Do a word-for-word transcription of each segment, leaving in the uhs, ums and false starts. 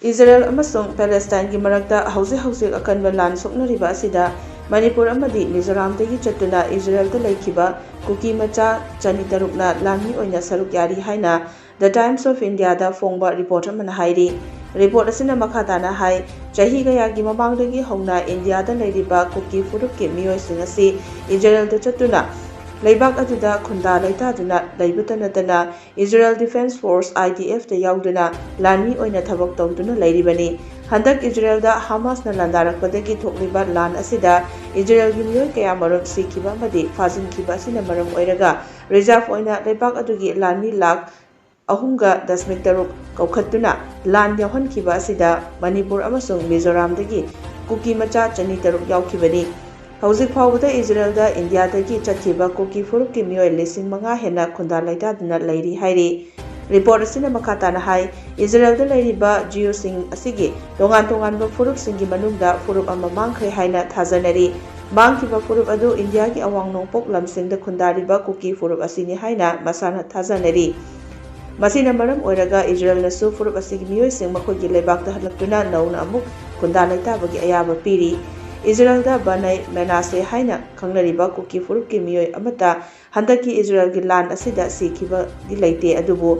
Israel ꯑꯃꯁꯨꯡ ꯄꯦꯂꯦꯁꯇꯥꯏꯟꯒꯤ ꯃꯔꯛꯇ ꯍꯧꯖꯤꯛ ꯍꯧꯖꯤꯛ ꯑꯀꯟꯕ ꯂꯥꯟ ꯁꯣꯛꯅꯔꯤꯕ ꯑꯁꯤꯗ ꯃꯅꯤꯄꯨꯔ ꯑꯃꯗꯤ ꯃꯤꯖꯣꯔꯥꯝꯗꯒꯤ ꯆꯠꯇꯨꯅ ꯏꯖꯔꯦꯜꯗ ꯂꯩꯈꯤꯕ ꯀꯨꯀꯤ ꯃꯆꯥ ꯆꯅꯤ ꯇꯔꯨꯛꯅ ꯂꯥꯟꯃꯤ ꯑꯣꯏꯅ ꯁꯔꯨꯛ ꯌꯥꯔꯤ ꯍꯥꯏꯅ The Times of Indiaꯗ ꯐꯣꯡꯕ ꯔꯤꯄꯣꯔꯠ ꯑꯃꯅ ꯍꯥꯏꯔꯤ꯫ ꯔꯤꯄꯣꯔꯠ ꯑꯁꯤꯅ ꯃꯈꯥ ꯇꯥꯅ ꯍꯥꯏ, ꯆꯍꯤ ꯀꯌꯥꯒꯤ ꯃꯃꯥꯡꯗꯒꯤ ꯍꯧꯅ ꯏꯟꯗꯤꯌꯥꯗ ꯂꯩꯔꯤꯕ ꯀꯨꯀꯤ ꯐꯨꯔꯨꯞꯀꯤ ꯃꯤꯑꯣꯏꯁꯤꯡ ꯑꯁꯤ ꯏꯖꯔꯦꯜꯗ ꯆꯠꯇꯨꯅ ꯂꯩꯕꯥꯛ ꯑꯗꯨꯗ ꯈꯨꯟꯗꯥ ꯂꯩꯇꯥꯗꯨꯅ ꯂꯩꯕꯇ ꯅꯠꯇꯅ ꯏꯖꯔꯦꯜ ꯗꯤꯐꯦꯟꯁ ꯐꯣꯔꯁ, IDFꯇ ꯌꯥꯎꯗꯨꯅ ꯂꯥꯟꯃꯤ ꯑꯣꯏꯅ ꯊꯕꯛ ꯇꯧꯗꯨꯅ ꯂꯩꯔꯤꯕꯅꯤ꯫ ꯍꯟꯗꯛ ꯏꯖꯔꯦꯜꯗ ꯍꯃꯥꯁꯅ ꯂꯥꯟꯗꯥꯔꯛꯄꯗꯒꯤ ꯊꯣꯛꯂꯤꯕ ꯂꯥꯟ ꯑꯁꯤꯗ ꯏꯖꯔꯦꯜꯒꯤ ꯃꯤꯑꯣꯏ ꯀꯌꯥꯃꯔꯨꯝ ꯁꯤꯈꯤꯕ ꯑꯃꯗꯤ ꯐꯥꯖꯤꯟꯈꯤꯕ ꯑꯁꯤꯅ ꯃꯔꯝ ꯑꯣꯏꯔꯒ ꯔꯤꯖꯥꯔꯚ ꯑꯣꯏꯅ ꯂꯩꯕꯥꯛ ꯑꯗꯨꯒꯤ ꯂꯥꯟꯃꯤ ꯂꯥꯈ ꯑꯍꯨꯝꯒ ꯗꯁꯃꯤꯛ ꯇꯔꯨꯛ ꯀꯧꯈꯠꯇꯨꯅ ꯂꯥꯟ ꯌꯥꯎꯍꯟꯈꯤꯕ ꯑꯁꯤꯗ ꯃꯅꯤꯄꯨꯔ ꯑꯃꯁꯨꯡ ꯃꯤꯖꯣꯔꯥꯝꯗꯒꯤ ꯀꯨꯀꯤ ꯃꯆꯥ ꯆꯅꯤ ꯇꯔꯨꯛ ꯌꯥꯎꯈꯤꯕꯅꯤ꯫ ꯍꯧꯖꯤꯛ ꯐꯥꯎꯕꯗ ꯏꯖꯔꯦꯜꯗ ꯏꯟꯗꯤꯌꯥꯗꯒꯤ ꯆꯠꯈꯤꯕ ꯀꯨꯀꯤ ꯐꯨꯔꯨꯞꯀꯤ ꯃꯤꯑꯣꯏ ꯂꯤꯁꯤꯡ ꯃꯉꯥ ꯍꯦꯟꯅ ꯈꯨꯟꯗꯥ ꯂꯩꯇꯥꯗꯨꯅ ꯂꯩꯔꯤ ꯍꯥꯏꯔꯤ꯫ ꯔꯤꯄꯣꯔꯠ ꯑꯁꯤꯅ ꯃꯈꯥ ꯇꯥꯅ ꯍꯥꯏ, ꯏꯖꯔꯦꯜꯗ ꯂꯩꯔꯤꯕ ꯖꯤꯌꯨꯁꯤꯡ ꯑꯁꯤꯒꯤ ꯇꯣꯉꯥꯟ ꯇꯣꯉꯥꯟꯕ ꯐꯨꯔꯨꯞꯁꯤꯡꯒꯤ ꯃꯅꯨꯡꯗ ꯐꯨꯔꯨꯞ ꯑꯃ ꯃꯥꯡꯈ꯭ꯔꯦ ꯍꯥꯏꯅ ꯊꯥꯖꯅꯔꯤ꯫ ꯃꯥꯡꯈꯤꯕ ꯐꯨꯔꯨꯞ ꯑꯗꯨ ꯏꯟꯗꯤꯌꯥꯒꯤ ꯑꯋꯥꯡ ꯅꯣꯡꯄꯣꯛ ꯂꯝꯁꯤꯡꯗ ꯈꯨꯟꯗꯥꯔꯤꯕ ꯀꯨꯀꯤ ꯐꯨꯔꯨꯞ ꯑꯁꯤꯅꯤ ꯍꯥꯏꯅ ꯃꯁꯥꯅ ꯊꯥꯖꯅꯔꯤ꯫ ꯃꯁꯤꯅ ꯃꯔꯝ ꯑꯣꯏꯔꯒ ꯏꯖꯔꯦꯜꯅꯁꯨ ꯐꯨꯔꯨꯞ ꯑꯁꯤꯒꯤ ꯃꯤꯑꯣꯏꯁꯤꯡ ꯃꯈꯣꯏꯒꯤ ꯂꯩꯕꯥꯛꯇ ꯍꯜꯂꯛꯇꯨꯅ ꯅꯧꯅ ꯑꯃꯨꯛ ꯈꯨꯟꯗꯥ ꯂꯩꯇꯥꯕꯒꯤ ꯑꯌꯥꯕ ꯄꯤꯔꯤ꯫ ꯏꯖꯔꯦꯜꯗ ꯕꯅꯩ ꯃꯦꯅꯥꯁꯦ ꯍꯥꯏꯅ ꯈꯪꯅꯔꯤꯕ ꯀꯨꯀꯤ ꯐꯨꯔꯨꯞꯀꯤ ꯃꯤꯑꯣꯏ ꯑꯃꯠꯇ ꯍꯟꯗꯛꯀꯤ ꯏꯖꯔꯦꯜꯒꯤ ꯂꯥꯟ ꯑꯁꯤꯗ ꯁꯤꯈꯤꯕꯗꯤ ꯂꯩꯇꯦ, ꯑꯗꯨꯕꯨ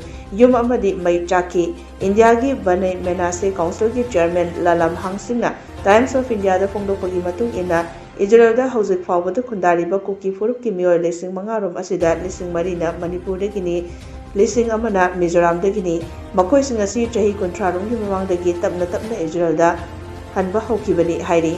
ꯌꯨꯝ ꯑꯃꯗꯤ ꯃꯩ ꯆꯥꯛꯈꯤ꯫ ꯏꯟꯗꯤꯌꯥꯒꯤ ꯕꯅꯩ ꯃꯦꯅꯥꯁꯦ ꯀꯥꯎꯟꯁꯤꯜꯒꯤ ꯆꯤꯌꯔꯃꯦꯟ ꯂꯥꯂꯥꯝ ꯍꯥꯡꯁꯤꯡꯅ Times of Indiaꯗ ꯐꯣꯡꯗꯣꯛꯄꯒꯤ ꯃꯇꯨꯡ ꯏꯟꯅ, ꯏꯖꯔꯦꯜꯗ ꯍꯧꯖꯤꯛ ꯐꯥꯎꯕꯗ ꯈꯨꯟꯗꯥꯔꯤꯕ ꯀꯨꯀꯤ ꯐꯨꯔꯨꯞꯀꯤ ꯃꯤꯑꯣꯏ ꯂꯤꯁꯤꯡ ꯃꯉꯥ ꯔꯣꯝ ꯑꯁꯤꯗ ꯂꯤꯁꯤꯡ ꯃꯔꯤꯅ ꯃꯅꯤꯄꯨꯔꯗꯒꯤꯅꯤ, ꯂꯤꯁꯤꯡ ꯑꯃꯅ ꯃꯤꯖꯣꯔꯥꯝꯗꯒꯤꯅꯤ꯫ ꯃꯈꯣꯏꯁꯤꯡ ꯑꯁꯤ ꯆꯍꯤ ꯀꯨꯟꯊ꯭ꯔꯥ ꯔꯣꯝꯒꯤ ꯃꯃꯥꯡꯗꯒꯤ ꯇꯞꯅ ꯇꯞꯅ ꯏꯖꯔꯦꯜꯗ ꯍꯟꯕ ꯍꯧꯈꯤꯕꯅꯤ ꯍꯥꯏꯔꯤ꯫